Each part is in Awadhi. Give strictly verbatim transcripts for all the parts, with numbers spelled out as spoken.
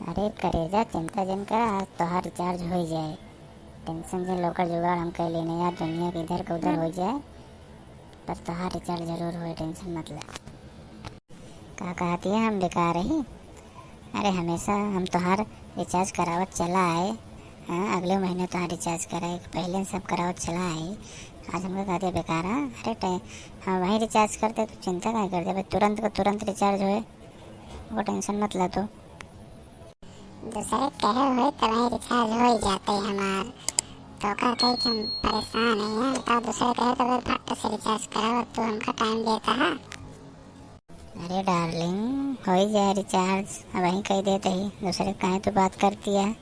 अरे करेजा, चिंता जिन करा, आज तोहार recharge होइ जाए। Tension जिन लो, ओकर जुगाड़ हम कइ लेने यार, दुनिया के इधर का उधर होइ जाए, पर तोहार recharge जरूर होए, tension मत ला। का कहती है, हम बेकार रही? अरे हमेशा हम तोहार recharge करावत चला आए। हाँ, अगले महीने तोहार recharge कराए, पहले सब करावत चला आए। आज हमका कह दिया बेकार, हाँ? अरे टे-, हम वहीं recharge करते तो चिंता काहे करते? भाई तुरंत का तुरंत recharge होए, वो tension मत ला तू। दूसरे कहे हुए तबे recharge हो ही जाते हमार, तो का कहे कि हम परेशान हैं यार, तो दूसरे कहे तबे फट से recharge कराओ, तू हमका time देता है। अरे darling, हो ही जाए recharge, अब वहीं कह देते ही, दूसरे काहे तू बात करती है?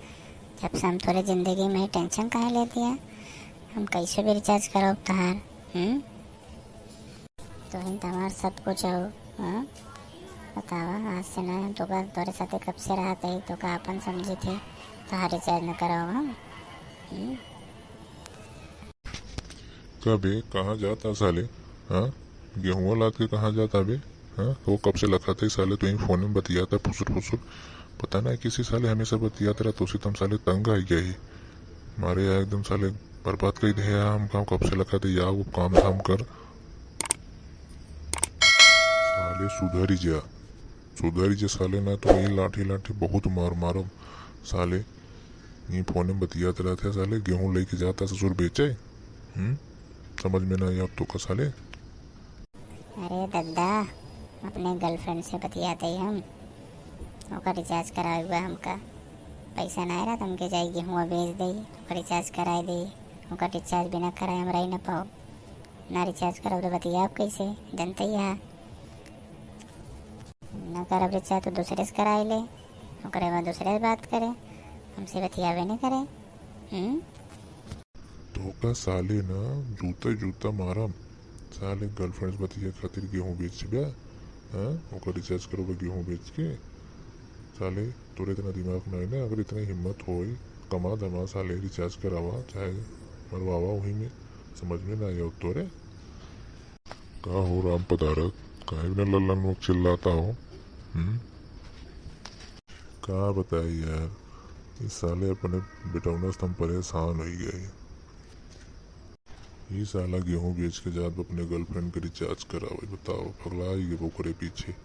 जब से हम तोरे जिंदगी में ही, tension काहे लेती है? हम कैसे भी recharge कराओ तोहार, हम्म? तोहिन तो हमार सब कुछ हो, हाँ? बतावा, आज से ना हम तोका, तोरे साथे कब से रहत है, तोका अपन समझी थी, तोहार recharge न कराओ हम, हम्म? का बे, कहाँ जाता साले? हाँ, गेहुआ लाद के कहाँ जाता बे? हाँ, वो कब से लखाते साले, तू ही फोन में बतियाता फुसुर फुसुर। पता ना किसी साले हमेशा बतियात रहता, उसी तुम साले तंग आ गया ही। मारे यार एकदम साले बर्बाद कर दे यार, हम काम कब से लखाते यार, वो काम धाम कर। साले सुधरी जा, सुधरी जा साले, ना तो ये लाठी लाठी बहुत मार मारब साले। ये फोन में बतियात रहते साले, गेहूं लेके जाता ससुर बेचे। हम्म, समझ में ना आई अब तोका साले। अरे दद्दा, अपने girlfriend से बतियाते ही हम, ओकर recharge करावे बा हमका। पैसा ना रहा तो हमके जाई गेहुआ बेच दे, ओकर recharge कराए दे, ओकर recharge बिना कराए हम रही ना पाओ। ना recharge करब तो बतियाब कैसे, जनते ही है। ना करब recharge तो दूसरे से कराए ले, ओकरे बाद दूसरे से बात करे, हमसे बतियाबे नहीं करे। हम्म? तोका साले ना जूता जूता मारम। साले girlfriend से बतिया खातिर गेहूं बेच बा, हाँ? ओकर recharge करबा गेहूं बेच के। साले तोरे इतना दिमाग नहीं ना, अगर इतनी हिम्मत होई, कमा धमा साले recharge करावा, चाहे मरवावा वही में, समझ में ना आयो तोरे। का हो राम पदारथ, काहे बिना लल्लन लोग चिल्लाता हो? हम्म? का बताई यार, इस साले अपने बेटौना से हम परेशान हो गए। ये साला गेहूं बेच के जात बा अपने girlfriend के recharge करावे, बताओ, पगला ही गए ओकरे पीछे।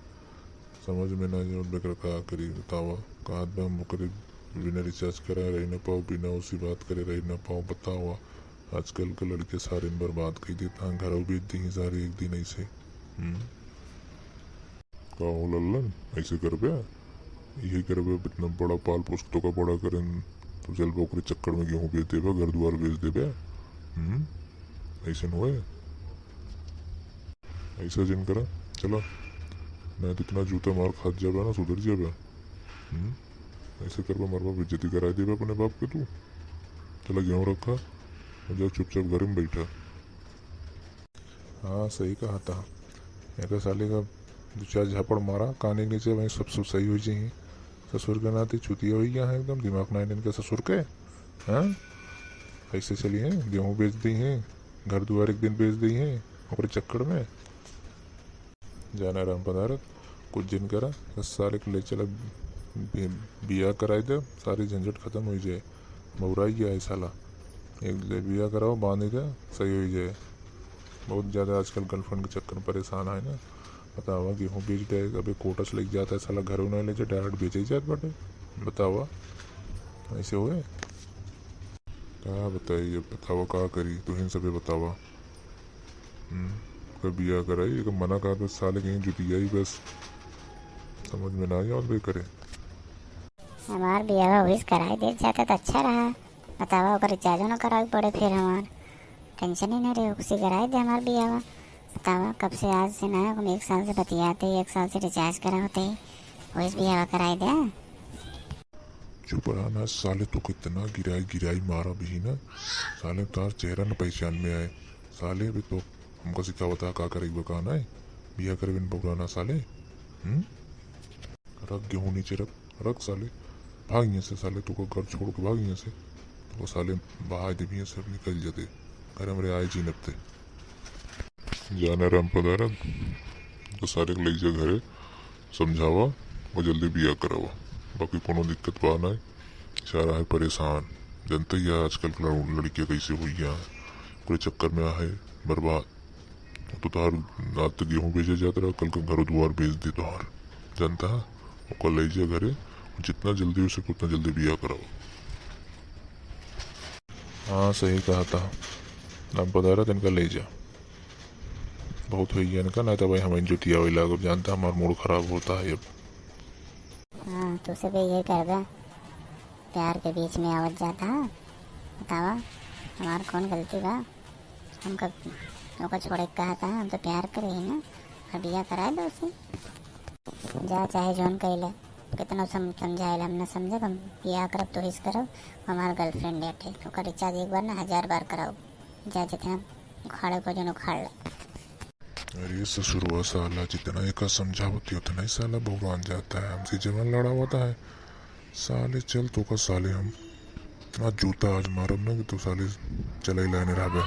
समझ में ना आवे बेकर का करी, बतावा। कहत बा हम ओकरे बिना recharge कराए रही ना पाओ, बिना उसी बात करे रही ना पाओ, बतावा। आजकल के लड़के सारे बर्बाद कर देता हैं, घर बेच दी सारे एक दिन ऐसे। हम्म। का हो लल्लन, ऐसे करबे? यही करबे, अब इतना बड़ा पाल पोस के तोका बड़ा करेन, तो चल बा ओकरे चक्कर में गेहूं बेच देबे, घर दुआर बेच देबे। हम्म, ऐसे न होए, ऐसा जिन करा, चला, नहीं तो इतना जूता मार खात जाबे ना, सुधर जाबे। हम्म, ऐसे करबे, मरबा, बेइज्जती करा देबे अपने बाप के तू। चला गेहूं रखा और जा चुपचाप घर में बैठा। हाँ, सही कहा था। एकर साले का दो चार झापड़ मारा काने नीचे, वहीं सब, सब सही हो जाई। ससुर के नाते चुतिया हो गया है एकदम, दिमाग ना इनके ससुर के। हाँ, कैसे चली हैं, गेहूं बेच दी हैं, घर दुआर एक दिन बेच दी हैं, ओकरे चक्कर में। जाना राम पदारथ, कुछ जिन करा, बस सारे के ले चला बि-, बियाह कराई दे, सारी झंझट खत्म हो जाए। बौराई गया है साला, एक ले बियाह कराओ, बांध दे, सही हो जाए। बहुत ज़्यादा आजकल girlfriend के चक्कर में परेशान है ना। बतावा, गेहूं बेच दे, अबे कोटा से लेके जाता है साला, घरों नहीं ले जाए, direct बेचे ही जात बाटे। बतावा, ऐसे हुए? का बताई, अब बतावा का करी, तुहिन सबे बतावा। हम्म, ओकर बियाह कराई, एकर मना कर, बस साले कहीं जुटियाई बस। समझ में ना आई और भी करे। हमार बियाह वही से कराई दे जाता तो अच्छा रहा। बतावा, ओकर recharge ना करावे पड़े फिर हमार। Tension ही ना रहे, उसी कराई दे हमार बियाह। बतावा, कब से आज से ना, हम एक साल से बतियाते, एक साल से recharge करावते, वही से बियाह कराई दे। चुप रहा ना साले, तो कितना गिराई गिराई मारा भी ना साले, तार चेहरा न पहचान में आए। साले भी तो हमका सिखावता का करे बा का ना है, बिया करे बिन बौरा ना साले। हम्म, रख गेहूं नीचे रख, रख साले, भाग यहाँ से साले, तू को घर छोड़ के भाग यहाँ से, तो साले बहा दे भी से निकल जाते, घर हमरे आए जीनब ते। जाना राम पदारथ, तो सारे के ले जा घरे, समझावा और जल्दी बिया करावा। बाकी कोनो दिक्कत बा नाहीं, सारा है परेशान। जनते ही है आजकल के लड़-, लड़कियाँ कैसे हुई हैं, पूरे चक्कर में आहे बर्बाद। तो तोहार आज तो गेहूँ बेचे जात रहा, कल का घर दुआर बेच दे तोहार, जानता है? ओकर ले जा घरे, जितना जल्दी हो सके उतना जल्दी बियाह कराओ। हाँ, सही कहा था, हम पधारा तनका ले जा, बहुत हुई है इनका, ना तो भाई हम जुतियावे लागब, जानता हमार मूड खराब होता है अब। हाँ, तू सब ये करबा, प्यार के बीच में आवत जाता है, बतावा हमार कौन गलती बा? हम कब ओका छोड़े के कहा था? हम तो प्यार करे ही ना, और बियाह कराए दो उसे। जा चाहे जौन कइले, कितना सम-, समझाइले, हम ना समझब, हम बियाह करब तो हिस करब, हमार गर्लफ्रेंड है ठीक, ओकर रिचार्ज एक बार ना हजार बार कराओ, जा जितना उखाड़े को जौन उखाड़ ले। अरे ससुरवा साला, जितना एका समझावती उतना ही साला बौरान जाता है, हमसे जवन लड़ावता है। साले चल तोका साले हम आज जूता आज मारब ना कि तू साले चले लाने रहबे।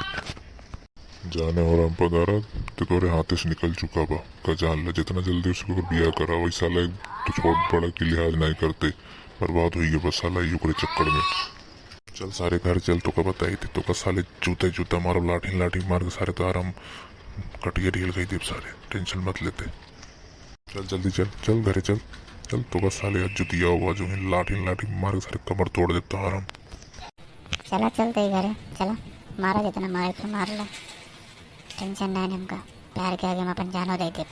जाने हो राम पधारा, तो तोरे हाथे से निकल चुका बा। का जान ला, जितना जल्दी उसको बियाह करा, वही साला एक तो छोट बड़ा की लिहाज नहीं करते, बर्बाद हुई गए बस साला ये ओकरे चक्कर में। चल सारे घर चल, तोका बताई थे, तोका साले जूते जूता मारब, लाठी लाठी मार के सारे तार हम कटिया ढील गई देब सारे, टेंशन मत लेते। चल जल्दी चल, चल घरे चल, चल तोका साले आज जुतिया हुआ जो है लाठी लाठी मार के सारे कमर तोड़ देब तार हम। चला चल तई घरे, चला मारा जितना मारे के मार ला, टेंशन ना है हमका, प्यार के आगे हम अपन जानो दे देब।